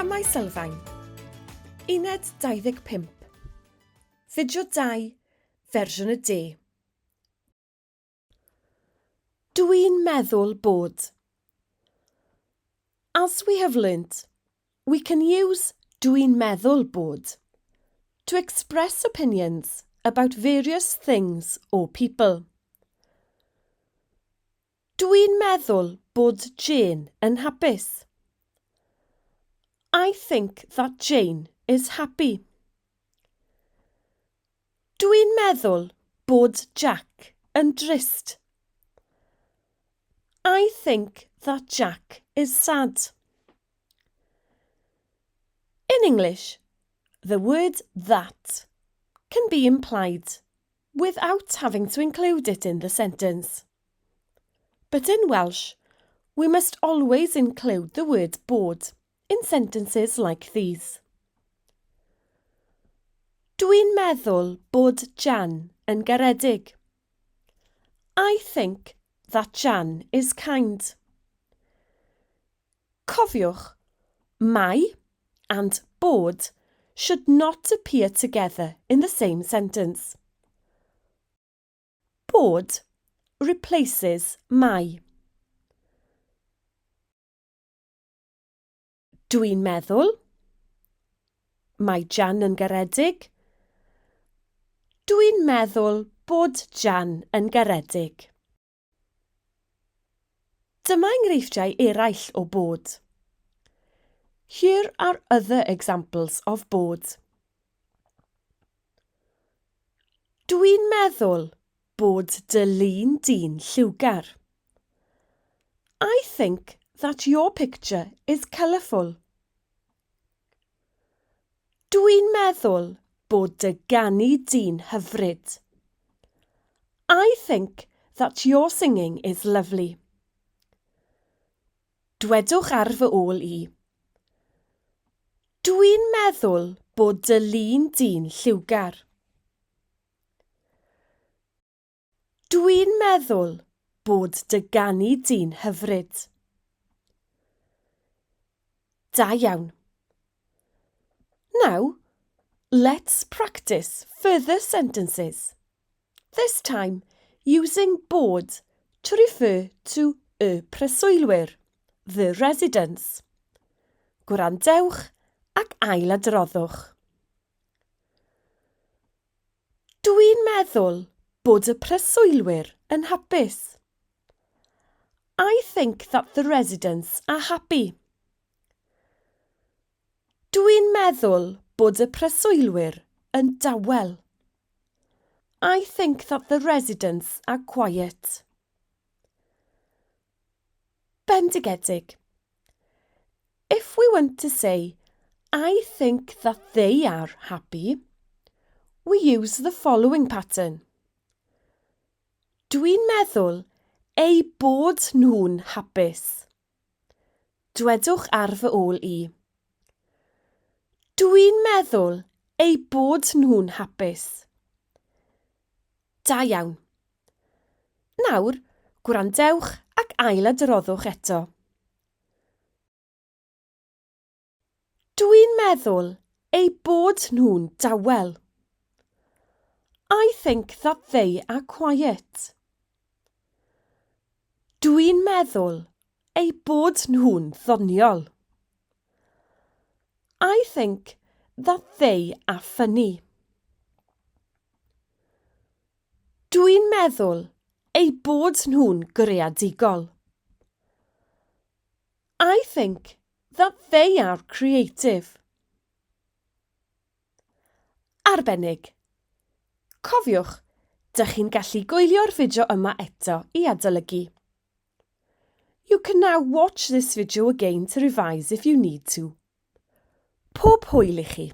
Camau Sylfaen, Uned 25, Fideo 2, fersiwn y de. Dw i'n meddwl bod. As we have learnt, we can use dw i'n meddwl bod to express opinions about various things or people. Dw i'n meddwl bod Jane yn hapus. I think that Jane is happy. Dw i'n meddwl bod Jack yn drist. I think that Jack is sad. In English, the word that can be implied without having to include it in the sentence. But in Welsh, we must always include the word bod in sentences like these. Dwi'n meddwl bod Jan yn garedig. I think that Jan is kind. Cofiwch, mai and bod should not appear together in the same sentence. Bod replaces mai. Dwi'n meddwl. Mae Jan yn garedig. Dwi'n meddwl bod Jan yn garedig. Dyma enghreifftiau eraill o bod. Here are other examples of bod. Dwi'n meddwl bod dy lun di'n lliwgar. I think that your picture is colourful. Dwi'n meddwl bod dy ganu di'n hyfryd. I think that your singing is lovely. Dwedwch ar fy ôl i. Dwi'n meddwl bod dy lun di'n lliwgar. Dwi'n meddwl bod dy ganu di'n hyfryd. Da iawn. Now, let's practice further sentences. This time, using bod to refer to y preswylwyr, the residents. Gwrandewch ac ailadroddwch. Dwi'n meddwl bod y preswylwyr yn hapus. I think that the residents are happy. Dwi'n meddwl bod y preswylwyr yn dawel. I think that the residents are quiet. Bendigedig. If we want to say, I think that they are happy, we use the following pattern. Dwi'n meddwl eu bod nhw'n hapus. Dwedwch ar fy ôl i. Dwi'n meddwl eu bod nhw'n hapus. Da iawn. Nawr, gwrandewch ac ailadroddwch eto. Dwi'n meddwl eu bod nhw'n dawel. I think that they are quiet. Dwi'n meddwl eu bod nhw'n ddoniol. I think that they are funny. Dwi'n meddwl eu bod nhw'n greadigol. I think that they are creative. Arbennig! Cofiwch, dych chi'n gallu gwylio'r fideo yma eto i adolygu. You can now watch this video again to revise if you need to. Pob hwyl i chi!